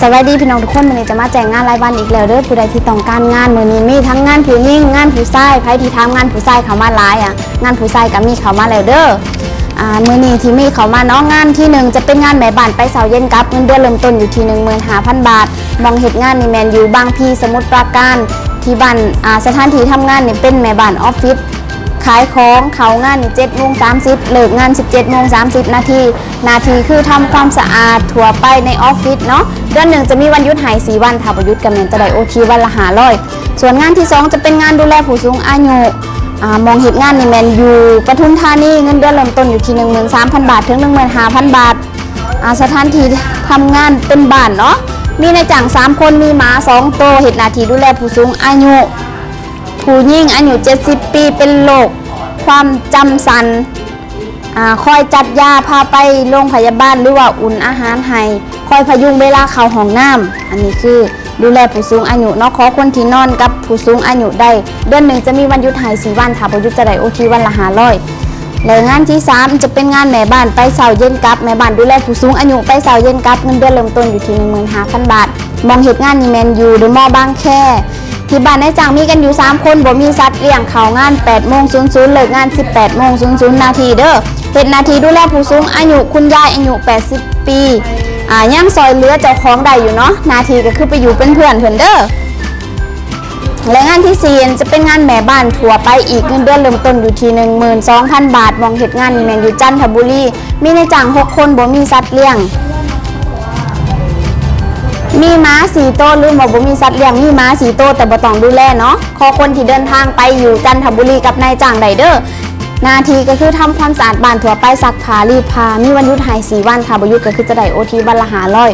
ສະບາຍດີພີ່ນ້ອງທຸກຄົນ, ມື້ນີ້ຈະມາແຈ້ງງານລາຍວັນອີກແລ້ວເດີ. ຜູ້ໃດທີ່ຕ້ອງການງານ ມື້ນີ້ມີທັງງານຜູ້ຍິງ ງານຜູ້ຊາຍ, ໃຜທີ່ຖາມງານຜູ້ຊາຍເຂົ້າມາຫຼາຍອະ ງານຜູ້ຊາຍກໍມີເຂົ້າມາແລ້ວເດີ. ອາ ມື້ນີ້ທີ່ມີເຂົ້າມາເນາະ ງານທີໜຶ່ງຈະເປັນງານແມ່ບ້ານໄປເຊົ້າເຢັນກັບ, ເງິນເດືອນເລີ່ມຕົ້ນຢູ່ທີ່ໜຶ່ງໝື່ນຫ້າພັນບາດ. ໝ່ອງເຮັດງານນີ້ແມ່ນຢູ່ບາງພີ ສະໝຸດປາການ. ທີ່ບ້ານ ອາ ສະຖານທີ່ທຳງານນີ້ເປັນແມ່ບ້ານອອບຟິດ ຂາຍຂອງ, ເຂົ້າງານນີ້ເຈັດໂມງສາມສິບ ເລີກງານສິບເຈັດໂມງສາມສິບນາທີ. ໜ້າທີ່ຄືທຳຄວາມສະອາດທົ່ວໄປໃນອອບຟິດເນາະ. ເດືອນໜຶ່ງຈະມີວັນຢຸດໃຫ້ສີ່ວັນ, ຖ້າບໍ່ຢຸດກໍແມ່ນຈະໄດ້ໂອທີວັນລະຫ້າຮ້ອຍ. ສ່ວນງານທີສອງຈະເປັນງານດູແລຜູ້ສູງອາຍຸ. ອາ ໝ່ອງເຮັດງານນີ້ແມ່ນຢູ່ປະທຸມທານີ, ເງິນເດືອນເລີ່ມຕົ້ນຢູ່ທີ່ໜຶ່ງໝື່ນສາມພັນບາດ ເຖິງໜຶ່ງໝື່ນຫ້າພັນບາດ. ອາ ສະຖານທີ່ທຳງານເປັນບ້ານເນາະ, ມີນາຍຈ້າງສາມຄົນ, ມີໝາສອງໂຕ, ເຮັດໜ້າທີ່ດູແລຜູ້ສູງອາຍຸ. ຜູ້ຍິງອາຍຸເຈັດສິບປີ ເປັນໂລກຄວາມຈຳສັ້ນ, ອາ ຄອຍຈັດຢາ, ພາໄປໂລງພະຍາບານ ຫຼືວ່າອຸ່ນອາຫານໃຫ້, ຄອຍພະຍຸງເວລາເຂົ້າຫ້ອງນ້ຳ. ອັນນີ້ຄືດູແລຜູ້ສູງອາຍຸເນາະ, ຂໍຄົນທີ່ນອນກັບຜູ້ສູງອາຍຸໄດ້. ເດືອນໜຶ່ງຈະມີວັນຢຸດໃຫ້ສີ່ວັນ, ຖ້າບໍ່ຢຸດຈະໄດ້ໂອທີວັນລະຫ້າຮ້ອຍ. ແລະ ງານທີສາມຈະເປັນງານແມ່ບ້ານໄປເຊົ້າເຢັນກັບ, ແມ່ບ້ານດູແລຜູ້ສູງອາຍຸໄປເຊົ້າເຢັນກັບ, ເງິນເດືອນເລີ່ມຕົ້ນຢູ່ທີ່ໜຶ່ງໝື່ນຫ້າພັນບາດ. ໝ່ອງເຮັດງານນີ້ແມ່ນຢູ່ເດີມໍບາງແຄ. ທີ່ບ້ານນາຍຈ້າງມີກັນຢູ່ສາມຄົນ, ບໍ່ມີສັດລ້ຽງ, ເຂົ້າງານແປດໂມງສູນສູນ ເລີກງານສິບແປດໂມງສູນສູນນາທີເດີ. ເຮັດໜ້າທີ່ດູແລຜູ້ສູງອາຍຸ, ຄຸນຍາຍອາຍຸແປດສິບປີ ອາ ຍັງຊ່ອຍເຫຼືອເຈົ້າຂອງໄດ້ຢູ່ເນາະ, ໜ້າທີ່ກໍຄືໄປຢູ່ເປັນເພື່ອນເພິ່ນເດີ. ແລະ ງານທີສີ່ຈະເປັນງານແມ່ບ້ານທົ່ວໄປອີກ, ເງິນເດືອນເລີ່ມຕົ້ນຢູ່ທີ່ໜຶ່ງໝື່ນສອງພັນບາດ. ໝ່ອງເຮັດງານນີ້ແມ່ນຢູ່ຈັນທະບູລີ, ມີນາຍຈ້າງຫົກຄົນ, ບໍ່ມີສັດລ້ຽງ. ມີໝາສີ່ໂຕ, ລືມວ່າບໍ່ມີສັດລ້ຽງ, ມີໝາສີ່ໂຕ ແຕ່ບໍ່ຕ້ອງດູແລເນາະ. ຂໍຄົນທີ່ເດີນທາງໄປຢູ່ຈັນທະບູລີກັບນາຍຈ້າງໄດ້ເດີ. ໜ້າທີ່ກໍຄືທຳຄວາມສະອາດບ້ານທົ່ວໄປ, ຊັກຜ້າ, ລີດຜ້າ, ມີວັນຢຸດໃຫ້ສີ່ວັນ, ຖ້າບໍ່ຢຸດກໍຄືຈະໄດ້ໂອທີວັນລະຫ້າຮ້ອຍ.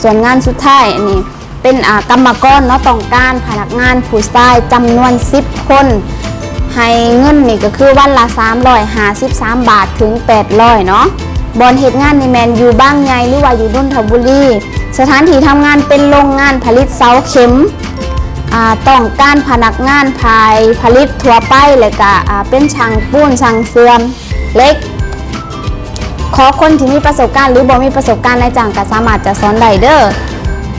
ສ່ວນງານສຸດທ້າຍອັນນີ້ ເປັນ ອາ ກຳມະກອນເນາະ, ຕ້ອງການພະນັກງານຜູ້ຊາຍຈຳນວນສິບຄົນ, ໃຫ້ເງິນນີ້ກໍຄືວັນລະສາມຮ້ອຍຫ້າສິບສາມບາດເຖິງແປດຮ້ອຍເນາະ. ບ່ອນເຮັດງານນີ້ແມ່ນຢູ່ບາງໃຫຍ່ ຫຼືວ່າຢູ່ນົນທະບູລີ. ສະຖານທີ່ທຳງານເປັນໂລງງານຜະລິດເສົາເຂັມ, ອາ ຕ້ອງການພະນັກງານຝ່າຍຜະລິດທົ່ວໄປ ແລະກະ ອາ ເປັນຊ່າງປູນ, ຊ່າງເຊື່ອມເຫຼັກ. ຂໍຄົນທີ່ມີປະສົບການ ຫຼືບໍ່ມີປະສົບການ, ນາຍຈ້າງກໍສາມາດຈະສອນໄດ້ເດີ.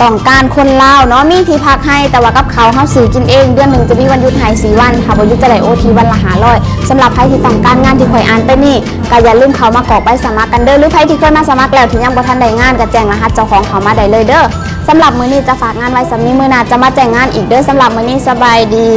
ຕ້ອງການຄົນລາວເນາະ, ມີທີ່ພັກໃຫ້ ແຕ່ວ່າກັບເຂົ້າເຮົາຊື້ກິນເອງ. ເດືອນໜຶ່ງຈະມີວັນຢຸດໃຫ້ສີ່ວັນ, ຖ້າບໍ່ຢຸດຈະໄດ້ໂອທີວັນລະຫ້າຮ້ອຍ. ສຳລັບໃຜທີ່ຕ້ອງການງານທີ່ຂ້ອຍອ່ານໄປນີ້ ກໍຢ່າລືມເຂົ້າມາກອກໃບສະໝັກກັນເດີ, ຫຼືໃຜທີ່ເຄີຍມາສະໝັກແລ້ວທີ່ຍັງບໍ່ທັນໄດ້ງານ ກໍແຈ້ງລະຫັດເຈົ້າຂອງເຂົ້າມາໄດ້ເລີຍເດີ. ສຳລັບມື້ນີ້ຈະຝາກງານໄວ້ສ່ຳນີ້, ມື້ໜ້າຈະມາແຈ້ງງານອີກເດີ. ສຳລັບມື້ນີ້ສະບາຍດີ.